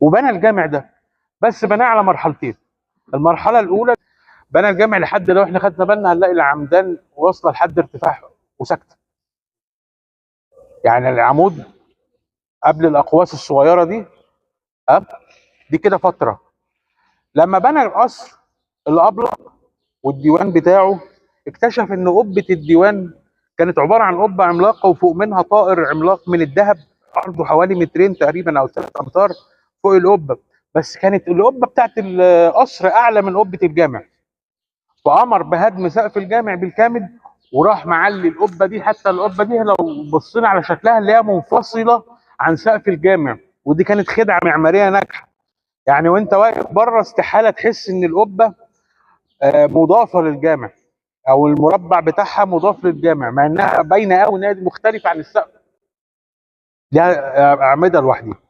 وبنى الجامع ده، بس بناه على مرحلتين. المرحلة الاولى بنى الجامع لحد، لو احنا خدنا بالنا هنلاقي العمدان واصله لحد ارتفاع وساكته، يعني العمود قبل الاقواس الصغيرة دي دي كده فترة. لما بنى القصر الابلق والديوان بتاعه، اكتشف ان قبه الديوان كانت عبارة عن قبه عملاقة وفوق منها طائر عملاق من الذهب عرضه حوالي مترين تقريبا او 3 امتار فوق القبة، بس كانت القبة بتاعت القصر اعلى من قبه الجامع. فامر بهدم سقف الجامع بالكامل وراح معلي القبة دي، حتى القبة دي لو بصينا على شكلها اللي هي منفصلة عن سقف الجامع، ودي كانت خدعه معمارية ناجحة. يعني وانت واقف بره استحالة تحس ان القبة مضافة للجامع او المربع بتاعها مضاف للجامع، مع انها باينة قوي انها مختلفة عن السقف، لها اعمدة لوحدها.